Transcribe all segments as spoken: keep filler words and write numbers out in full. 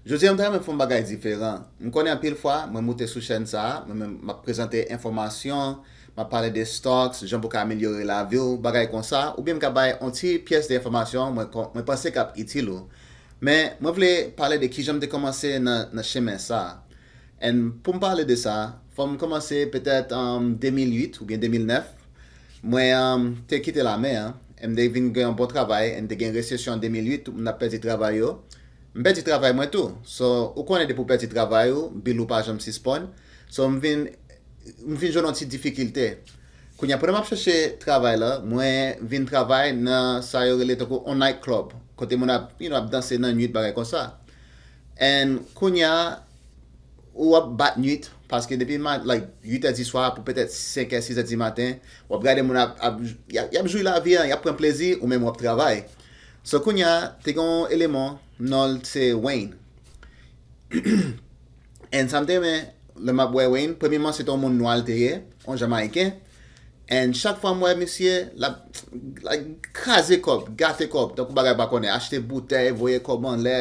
Jodi a m ta renmen fè yon bagay diferan. M konnen anpil fwa, mwen moute sou chèn sa a, mwen menm m ap prezante enfòmasyon, m ap pale de stocks, jan pou ka amelyore lavi w, bagay konsa, oubyen m ka bay yon ti pyès de enfòmasyon mwen, mwen panse k ap itil ou. Men, mwen vle pale de kijan m te kòmanse nan, nan chemen sa a. And pou m pale de sa, fò m kòmanse petèt an de mil uit oubyen de mil nèf. Mwen um, te kite lame an, e m te vin gen yon bon travay, e m te gen resesyon an de mil uit, m t ap pèdi travay yo. M pèdi travay mwen tou. So, ou konnen depi w pèdi travay ou, bil ou pa janm sispann. So, m vin, m vin jwenn yon ti difikilte. Kounye a, pandan m ap chèche travay la, mwen vin travay nan sa yo rele tankou on night club, kote moun ap, you know, ap danse nan nwit, bagay konsa. And kounye a, ou ap bat nwit, paske depi ma, like, uit è di swa pou petèt senk è, sis è di maten, w ap gade moun ap, ap, y ap, y ap jwi lavi an, y ap pran plezi, ou menm w ap travay. So kounye a, te gen yon eleman, non l se Wayne. And sa m te renmen, lè m ap wè Wayne, premyeman se te yon moun nwa l te ye, yon Jamayiken. And chak fwa m wè misye, l ap, like, kraze kòb, gate kòb, tankou bagay pa konnen, achte boutèy, voye kòb anlè,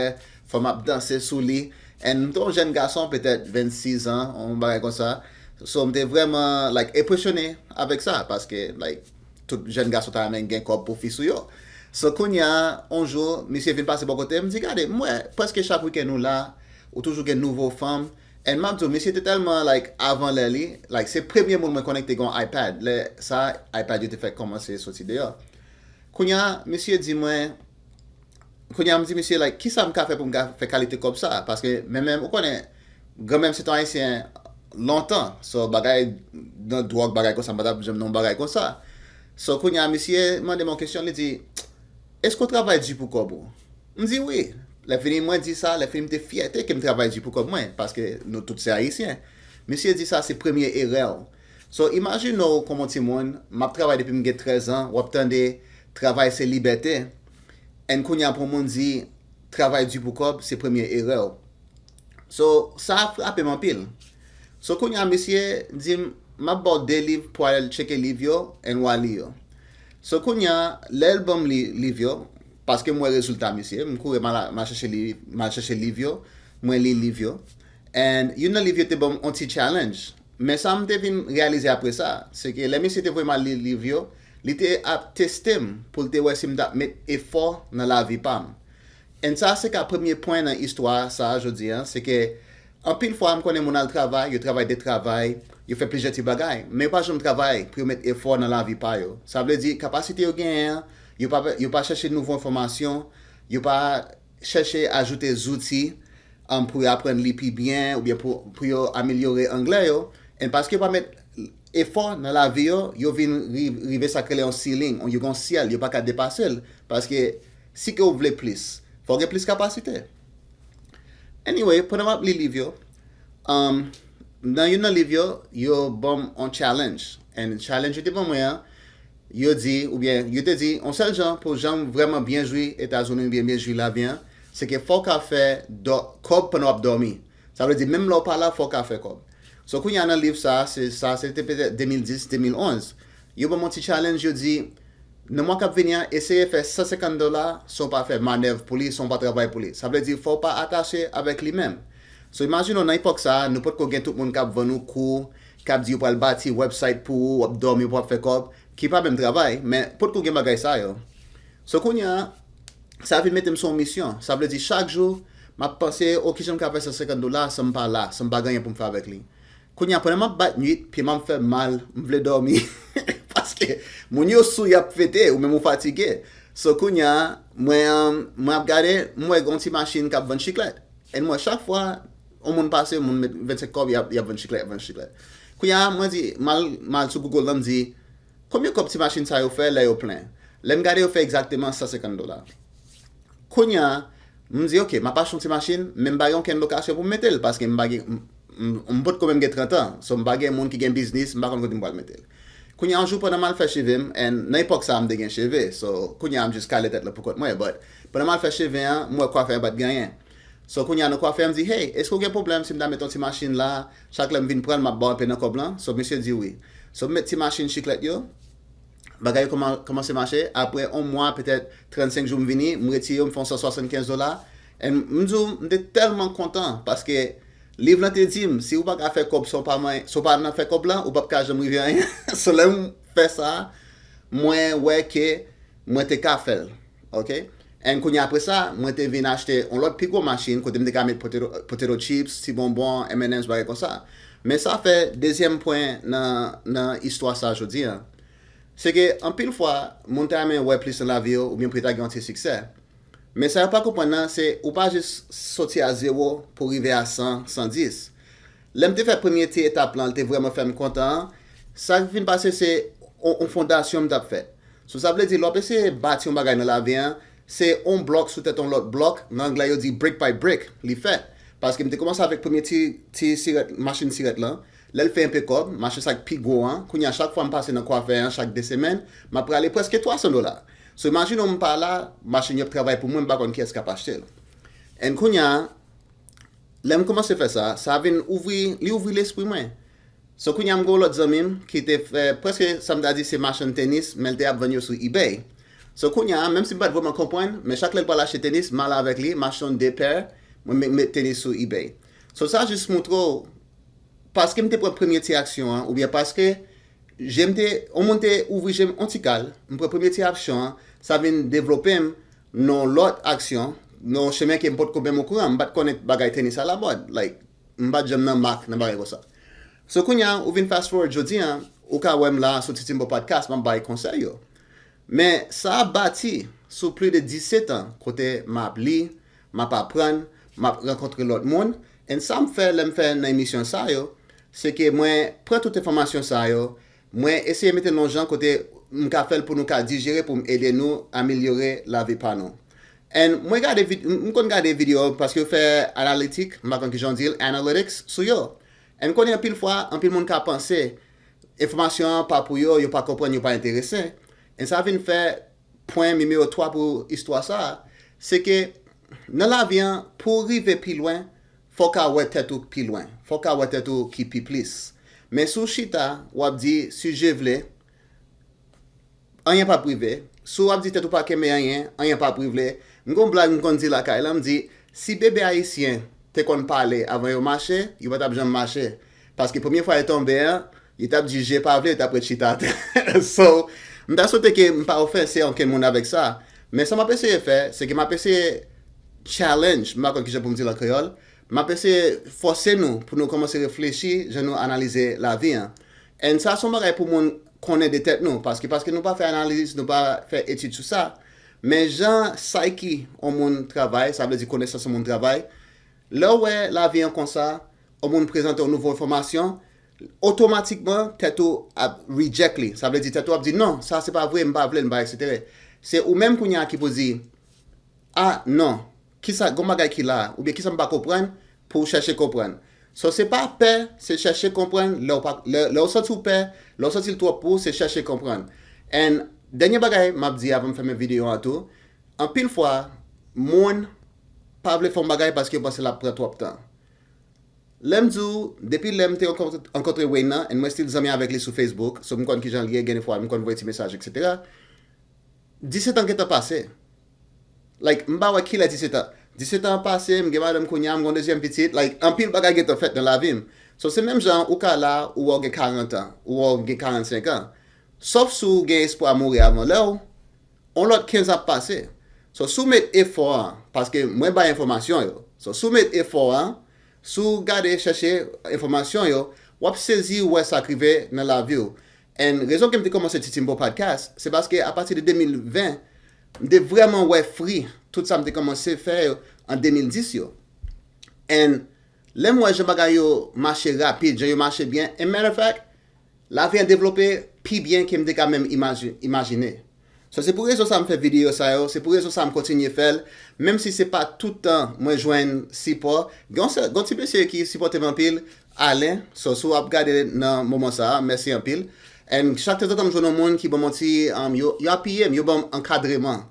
fanm ap danse sou li. And m te yon jèn gason, petèt vennsis an, yon bagay konsa. So, m te vrèman, like, enpresyone avèk sa, paske, like, tout jèn gason ta renmen gen kòb pou fis ou yo. So, kounye a, yon jou, misye vin pase bò kote m, m di, "Gade, m wè, prèske chak wikenn ou la, ou toujou gen nouvo fanm." And m ap di w, misye te tèlman, like, avan lè li, like, se premye moun mwen konnen ki te gen yon iPad. Lè sa, iPad yo te fèk kòmanse soti deyò. Kounye a, misye di mwen, kounye a, m di misye, like, kisa m ka fè pou m ka fè kalite kòb sa? Paske, men menm, ou konnen, granmè m se te yon Ayisyen lontan. So, bagay nan dwòg, bagay konsa, m pa t ap janm nan yon bagay konsa. So, kounye a, misye mande m yon kesyon, li di, "Èske w travay di pou kòb ou?" M di, "Wi." Lè fini, mwen di sa, lè fini, m te fyète ke m travay di pou kòb mwen, paske nou tout se Ayisyen. Misye di sa, se premye erè w. So, imajine w kòm yon timoun, m ap travay depi m gen trèz an, w ap tande, "Travay se libète." And kounye a pou yon moun di, "Travay di pou kòb, se premye erè w." So, sa a frape m anpil. So, kounye a, misye di m, "M ap ba w de liv pou w al tcheke liv yo, and w a li yo." So, kounye a, lè l ban m li, liv yo, paske m wè rezilta misye, m kouri m al, m al chèche li, m al chèche liv yo, mwen li liv yo. And youn nan liv yo te ban m yon ti challenge. Men sa m te vin reyalize apre sa, se ke lè misye te voye m al li liv yo, li te ap teste m pou l te wè si m t ap met efò nan lavi pa m. And sa se ka premye pwen nan istwa sa a jodi a, se ke anpil fwa m konnen moun al travay, yo travay de travay, yo fè plizyè ti bagay, men yo pa janm travay pou yo met efò nan lavi pa yo. Sa vle di, kapasite yo genyen an, yo pa, yo pa chèche nouvo enfòmasyon, yo pa chèche ajoute zouti, um, pou yo aprann li pi byen oubyen pou, pou yo amelyore anglè yo. And paske yo pa met efò nan lavi yo, yo vin ri-, rive sa k rele yon ceiling, yon, yo gen yon syèl, yo pa ka depase l. Paske si ke w vle plis, fò w gen plis kapasite. Anyway, pandan m ap li liv yo, um, nan youn nan liv yo, yo ban m yon challenge. And challenge yo te ban mwen an, yo di, oubyen yo te di, yon sèl jan pou w janm vrèman byen jwi Etazini oubyen byen jwi lavi an, se ke fò w ka fè dò-, kòb pandan w ap dòmi. Sa vle di, menm lè w pa la, fò w ka fè kòb. So, kounye a nan liv sa, se, sa, se te petèt de mil dis, de mil onz. Yo ban m yon ti challenge, yo di, nan mwa k ap vini an, eseye fè san senkant dola san w pa fè manèv pou li, san w pa travay pou li. Sa vle di, fò w pa atache avèk li menm. So, imajine w nan epòk sa a, nou potko gen tout moun k ap vann ou kou, k ap di yo pral bati website pou ou, w ap dòmi, w ap fè kòb, ki pa menm travay, men potko gen bagay sa yo. So, kounye a, sa vin mete m sou yon misyon. Sa vle di, chak jou, m ap panse, "O, kijan m ka fè san senkant dola san m pa la, san m pa gen anyen pou m fè avèk li?" Kounye a, pandan m ap bat nwit, pye m ap fè m mal, m vle dòmi. Paske moun yo sou, y ap fete, ou menm ou fatige. So, kounye a, mwen, um, mwen ap gade, m wè gen yon ti machin k ap vann chiklèt. And mwen, chak fwa, yon moun pase, moun met vennsenk kòb, y ap, y ap vann chiklèt, y ap vann chiklèt. Kounye a, mwen di, m al, m al sou Google la, m di, "Konbyen kòb ti machin sa yo fè lè yo plen?" Lè m gade, yo fè egzakteman san senkant dola. Kounye a, m di, "Ok, m ap achte yon ti machin, men m pa gen okenn lokasyon pou m mete l, paske m pa gen, m, m, m potko menm gen trant an. So, m pa gen moun ki gen biznis, m pa konn kote m pral mete l." Kounye a, yon jou, pandan m al fè cheve m, and nan epòk sa a, m te gen cheve. So, kounye a, m jis kale tèt la pou kont mwen. But, pandan m al fè cheve an, m wè kwafè an pa t gen anyen. So, kounye a, nan kwafè an, m di, "Hey, èske w gen pwoblèm si m ta met yon ti machin la? Chak lè m vin pran l, m ap ba w enpe nan kòb lan?" So, misye di wi. So, m met ti machin chiklèt yo. Bagay yo kòman-, kòmanse mache. Apre yon mwa, petèt trannsenk jou m vini, m retire yo, m fè yon san swasannkenz dola. And m di w, m te tèlman kontan, paske liv lan te di m, si ou pa ka fè kòb san w pa, san w pa nan fè kòb la, ou p ap ka janm rive anyen. So, lè m fè sa, mwen wè ke mwen te ka fè l. Ok? And kounye apre sa, mwen te vin achte yon lòt pi gwo machin, kote m te ka met potato, potato chips, ti bonbon, M and M's, bagay konsa. Men sa fè dezyèm pwen nan, nan istwa sa jodi a. Se ke anpil fwa, moun ta renmen wè plis nan lavi yo, oubyen pou yo ta gen yon ti siksè. Men sa yo pa konprann nan, se ou pa jis soti a zewo pou rive a san, san dis. Lè m te fè premye ti etap lan, li te vrèman fè m kontan an. Sa k vin pase, se yon, yon fondasyon m t ap fè. So, sa vle di, lè w ap eseye bati yon bagay nan lavi an, se yon blòk sou tèt yon lòt blòk, nan anglè yo di brick by brick, li fèt. Paske m te kòmanse avèk premye ti, ti sirèt, machin sirèt lan. Lè l fè enpe kòb, m achte sa k pi gwo an. Kounye a, chak fwa m pase nan kwafè an, chak de semèn, m ap prale prèske twa san dola. So, imajine w, m pa la, machin yo ap travay pou mwen, m pa konn kiyès k ap achte l. And kounye a, lè m kòmanse fè sa, sa vin ouvri, li ouvri lespri mwen. So, kounye a, m gen yon lòt zanmi m ki te fè, prèske, sa m ta di, se machann tenis, men l te ap vann yo sou eBay. So, kounye a, menm si m pa t vrèman konprann, men chak lè l pral achte tenis, m ale avèk li, m achte yon de pè, mwen met, met tenis sou eBay. So, sa jis montre w, paske m te pran premye ti aksyon an, oubyen paske je m te, yon moun te ouvri je m yon ti kal, m pran premye ti aksyon an, sa vin devlope m nan yon lòt aksyon, nan yon chemen ke m potko menm okouran, m pa t konnen bagay tenis a la mòd, like, m pa t janm nan mak, nan bagay konsa. So, kounye a, ou vin fast forward jodi a, ou ka wè m la sou Titi Mbo Podcast, m ap bay konsèy yo. Men sa ap bati sou plis de disèt an, kote m ap li, m ap aprann, m ap rankontre lòt moun. And sa m fè lè m fè nan emisyon sa yo, se ke mwen pran tout enfòmasyon sa yo, mwen eseye mete l yon jan kote m ka fè l pou nou ka dijere, pou m ede nou amelyore lavi pa nou. And mwen gade vid-, m konn gade videyo paske yo fè analitik, m pa konn kijan w di l, analytics sou yo. And m konnen anpil fwa, anpil moun ka panse enfòmasyon an pa pou yo, yo pa konprann, yo pa enterese. And sa vin fè pwen nimewo twa pou istwa sa a, se ke nan lavi an, pou w rive pi lwen, fò w ka wè tèt ou pi lwen. Fò w ka wè tèt ou ki pi plis. Men si w chita, w ap di, si je vle, anyen p ap rive. Si w ap di tèt ou pa kenbe anyen, anyen p ap rive. M gen yon blag m konn di lakay lan, m di, si bebe ayisyen te konn pale avan yo mache, yo pa t ap janm mache. Paske premye fwa yo tonbe an, yo t ap di je pa vle, yo t ap ret chita atè. So, m ta swete ke m pa ofense ankenn moun avèk sa. Men sa m ap eseye fè, se ke m ap eseye challenge, m pa konn kijan pou m di l an kreyòl, m ap eseye fòse nou pou nou kòmanse reflechi jan nou analize lavi an. And sa se yon bagay pou moun konnen de tèt nou, paske, paske nou pa fè analiz, nou pa fè etid sou sa. Men jan psyche yon moun travay, sa vle di konesans yon moun travay, lè w wè lavi an konsa, yon moun prezante yon nouvo enfòmasyon, otomatikman, tèt ou ap reject li. Sa vle di tèt ou ap di, "Non, sa se pa vre, m pa vle l, m pa, etsetera." Se ou menm kounye a ki pou di, "A, non, kisa, gon bagay ki la, oubyen kisa m pa konprann," pou w chèche konprann. So, se pa pè, se chèche konprann, lè w pa, lè, lè w santi w pè, lè w santi l twòp pou ou, se chèche konprann. And dènye bagay m ap di avan m fèmen videyo an tou, anpil fwa, moun pa vle fè yon bagay paske yo panse l ap pran twòp tan. Lè m di w, depi lè m te rankontre, rankontre Wayne nan, and mwen still zanmi avèk li sou Facebook, so m konn kijan l ye, gen de fwa m konn voye ti mesaj, etsetera. Disèt an gentan pase. Like, m pa wè kilè disèt an. Disèt an pase, m gen madanm kounye a, m gen yon dezyèm pitit. Like, anpil bagay gentan fèt nan lavi m. So, se menm jan ou ka la, ou wè w gen karant an, ou wè w gen karannsenk an. Sòf si w gen espwa mouri avan lè w, yon lòt kenz ap pase. So, si w met efò a, paske mwen bay enfòmasyon yo. So, si w met efò a, si w gade chèche enfòmasyon yo, w ap sezi wè sa k rive nan lavi w. And rezon ke m te kòmanse Titi Mbo Podcast, se paske apati de de mil ven, m te vrèman wè fwi tout sa m te kòmanse fè yo an de mil dis yo. And lè m wè jan bagay yo mache rapid, jan yo mache byen, and matter of fact, lavi an devlope pi byen ke m te ka menm imaji-, imajine. So, se pou rezon sa m fè videyo sa yo, se pou rezon sa m kontinye fè l, menm si se pa tout tan mwen jwenn sipò. Gen yon sè-, gen yon ti mesye ki sipòte m anpil, Alen. So, si w ap gade nan moman sa a, mèsi anpil. And chak tanzantan m jwenn yon moun ki ban m yon ti, um, yo, yo apiye m, yo ban m ankadreman.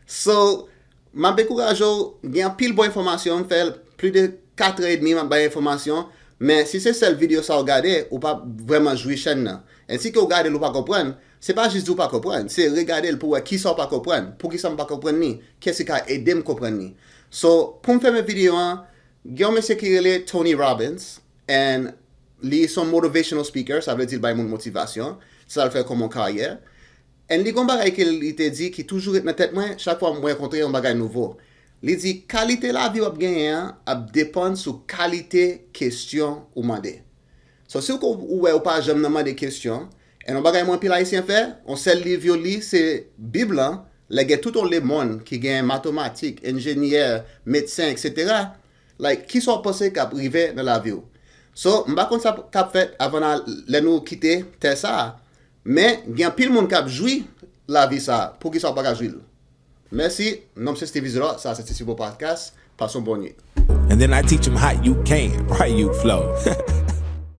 So, m ap ankouraje w, gen anpil bon enfòmasyon, m fè plis de kat an edmi m ap bay enfòmasyon, men si se sèl videyo sa w gade, ou p ap vrèman jwi chèn nan. And si ke w gade l ou pa konprann, se pa jis di w pa konprann, se regade l pou w wè kisa w pa konprann, poukisa m pa konprann li, kiyès ki ka ede m konprann li. So, pou m fèmen videyo an, gen yon mesye ki rele Tony Robbins, and li se yon motivational speaker, sa vle di l bay moun motivasyon, sa l fè kòm yon karyè. And li gen yon bagay ke li te di ki toujou ret nan tèt mwen, chak fwa mwen rankontre yon bagay nouvo. Li di, kalite lavi w ap genyen an ap depann sou kalite kesyon ou mande. So, si w ko- ou wè ou pa janm nan mande kesyon, e yon bagay mwen anpil Ayisyen fè, yon sèl liv yo li, se Bib lan, lè gen tout yon lemonn ki gen matematik, enjenyè, medsen, et cetera. Like, kisa w panse k ap rive nan lavi w? So, m pa konn sa k ap fèt avan nan, lè nou kite tè sa a, men gen anpil moun k ap jwi lavi sa a. Poukisa w pa ka jwi l? Mèsi, non m se Steve Isidore, sa se Ti Sipo Podcast. Pase yon bon nuit. And then I teach them how you can, right? You flow.